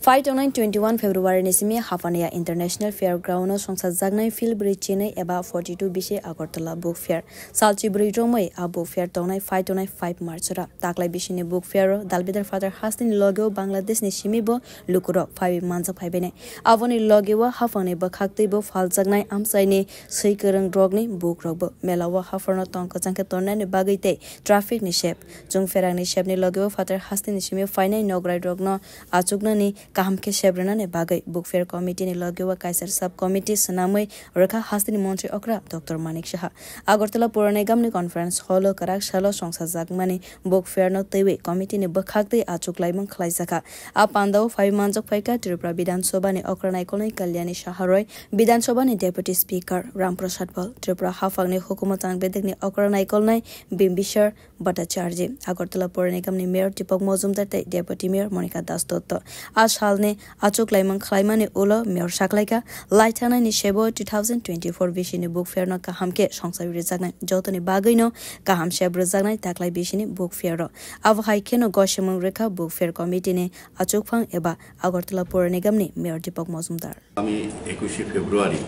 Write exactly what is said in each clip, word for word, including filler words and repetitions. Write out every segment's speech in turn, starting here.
Phai tongnai twenty one February ni simi Hapania International Fairground o songsajaknai Phil brwi chinwi eba forty two bisi Agartala Book Fair. Salchi brwi romwi a Book Fair tongnai phai tongnai five March ora. Taklai bisini Book Fair o Dalbidar Father hasteni logeo Bangladesh ni simi bo lukurok phaiwi manjak phaibainai. Aboni logeo haphangni bwkhaktwi bo phaljaknai amchaini swi kwrwng rokni book rokbo. Mela o hapharno tong kwchang khe tonnani bagwi tei traffic ni sep, chwng pherangni sepni logeo Father hasteni simi phainai nograi rokno achuknani kaham khe sep rwnani bagwi Book Fair Committee ni logeo kaisa sub committee swnamwi rwkha hasteni montri okra Doctor Manik Saha. Agartala Puranigamni conference hall o kwrak salo songsajakmani Book Fair no twiwi committee ni bwkhaktwi achuk laimung khlaijakha. A pandao phai manjak phaikha Tripura Bidhan Sabha ni okra naikolnai Kalyani Saha Roy, Bidhan Sabha ni Deputy Speaker Ram Prasad Pal, Tripura haphangni hukumu tang bedekni okra naikolnai Bimbisar Bhattacharjee, Agartala Puranigamni Mayor Deepak Majumdar tei Deputy Mayor Monika Das Dotto. A salni achuk laimung khlaimani ulo Mayor saklaikha, laithanaini sebo two thousand twenty four bisini Book Fair no kaham khe songsawi rwjaknai, jotoni bagwino kaham sep rwjaknai taklai bisini Book Fair o. Abo hai kheno gosemung rwkha Book Fair Committee ni achukphang eba Agartala Puranigamni Mayor Deepak Majumdar. আমি একুশে ফেব্রুয়ারি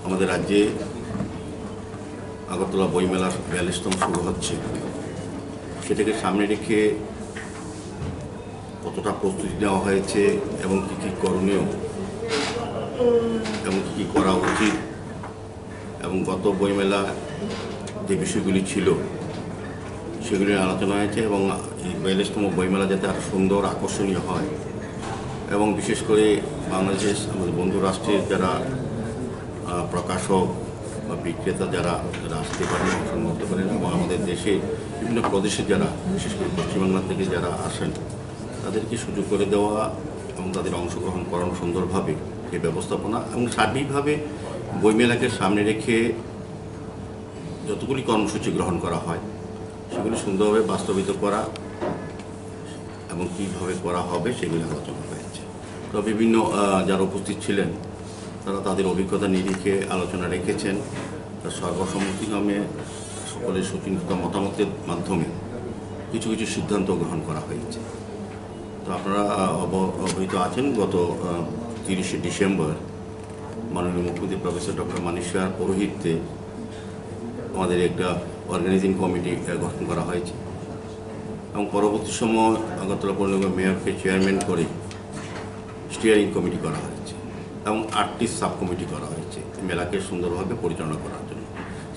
আমাদের রাজ্যে আগরতলা বইমেলার বিয়াল্লিশতম শুরু হচ্ছে। সেটাকে সামনে রেখে কতটা প্রস্তুতি নেওয়া হয়েছে এবং কী কী করণীয় এবং কী কী করা উচিত এবং গত বইমেলা যে বিষয়গুলি ছিল, সেগুলি নিয়ে আলোচনা হয়েছে এবং এই বিয়াল্লিশতম বইমেলা যাতে আরও সুন্দর, আকর্ষণীয় হয় এবং বিশেষ করে বাংলাদেশ, আমাদের বন্ধু রাষ্ট্রের যারা, আহ, প্রকাশক বা বিক্রেতা যারা, যারা আসতে পারেন, অংশগ্রহণ করতে পারেন এবং আমাদের দেশে বিভিন্ন প্রদেশে যারা, বিশেষ করে পশ্চিমবাংলা থেকে যারা আসেন, তাদেরকে সুযোগ করে দেওয়া এবং তাদের অংশগ্রহণ করানো সুন্দরভাবে এই ব্যবস্থাপনা এবং সার্বিকভাবে বইমেলাকে সামনে রেখে যতগুলি কর্মসূচি গ্রহণ করা হয়, সেগুলি সুন্দরভাবে বাস্তবিত করা এবং কীভাবে করা হবে, সেগুলি আলোচনা হয়েছে। তো বিভিন্ন, আহ, যারা উপস্থিত ছিলেন, তারা তাদের অভিজ্ঞতা নিরিখে আলোচনা রেখেছেন। তো সর্বসম্মতিক্রমে সকলের সুচিন্তিত মতামতের মাধ্যমে কিছু কিছু সিদ্ধান্ত গ্রহণ করা হয়েছে। তো আপনারা, আহ, অব-, অবহিত আছেন, গত, আহ, তিরিশে ডিসেম্বর মাননীয় মুখ্যমন্ত্রী প্রফেসর ডক্টর মানিক সাহার পৌরোহিত্যে আমাদের একটা অর্গানাইজিং কমিটি, আহ, গঠন করা হয়েছে এবং পরবর্তী সময় আগরতলা পৌর নিগমের মেয়রকে চেয়ারম্যান করে স্টিয়ারিং কমিটি করা হয়েছে এবং আটটি সাব কমিটি করা হয়েছে মেলাকে সুন্দরভাবে পরিচালনা করার জন্য।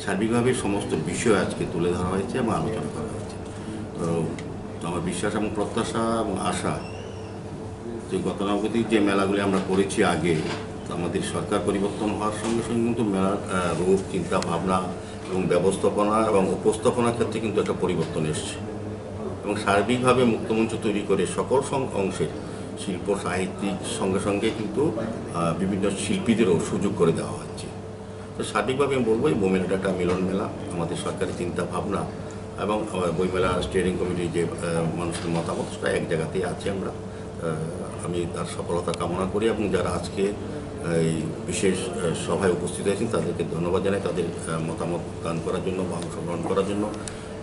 সার্বিকভাবে সমস্ত বিষয় আজকে তুলে ধরা হয়েছে এবং আলোচনা করা হয়েছে। তো, তো আমার বিশ্বাস এবং প্রত্যাশা এবং আশা যে গতানুগতিক যে মেলাগুলি আমরা করেছি আগে, তো আমাদের সরকার পরিবর্তন হওয়ার সঙ্গে সঙ্গে কিন্তু মেলার, আহ, রূপ, চিন্তা, ভাবনা এবং ব্যবস্থাপনা এবং উপস্থাপনার ক্ষেত্রে কিন্তু একটা পরিবর্তন এসছে এবং সার্বিকভাবে মুক্তমঞ্চ তৈরি করে সকল সং-, অংশের শিল্প সাহিত্যিক সঙ্গে সঙ্গে কিন্তু, আহ, বিভিন্ন শিল্পীদেরও সুযোগ করে দেওয়া হচ্ছে। তো সার্বিকভাবে আমি বলবো, এই বইমেলাটা একটা মিলন মেলা। আমাদের সরকারি চিন্তা ভাবনা এবং, আহ, বইমেলা স্টিয়ারিং কমিটির যে, আহ, মানুষের মতামত, সেটা এক জায়গাতেই আছে। আমরা, আহ, আমি তার সফলতা কামনা করি এবং যারা আজকে এই বিশেষ, আহ, সভায় উপস্থিত হয়েছেন, তাদেরকে ধন্যবাদ জানাই, তাদের, আহ, মতামত দান করার জন্য বা অংশগ্রহণ করার জন্য।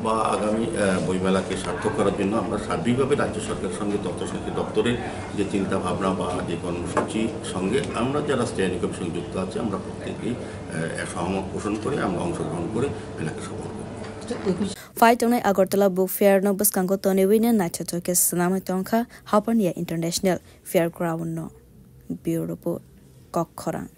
বা আগামী, আহ, বইমেলাকে সার্থক করার জন্য আমরা সার্বিকভাবে রাজ্য সরকারের সঙ্গে তথ্য সংস্কৃতি দপ্তরের যে চিন্তা ভাবনা বা যে কর্মসূচি সঙ্গে আমরা যারা স্টিয়ারিং কমিশন যুক্ত আছি, আমরা প্রত্যেকেই, আহ, সহমত পোষণ করে আমরা অংশগ্রহণ করে মেলাকে সফল করি। Phai tongnai Agartala Book Fair no bwskango tonwi naithothok khe swnamwi tongkha Hapania International Fairground no. Bureau Report, Kokkhorang.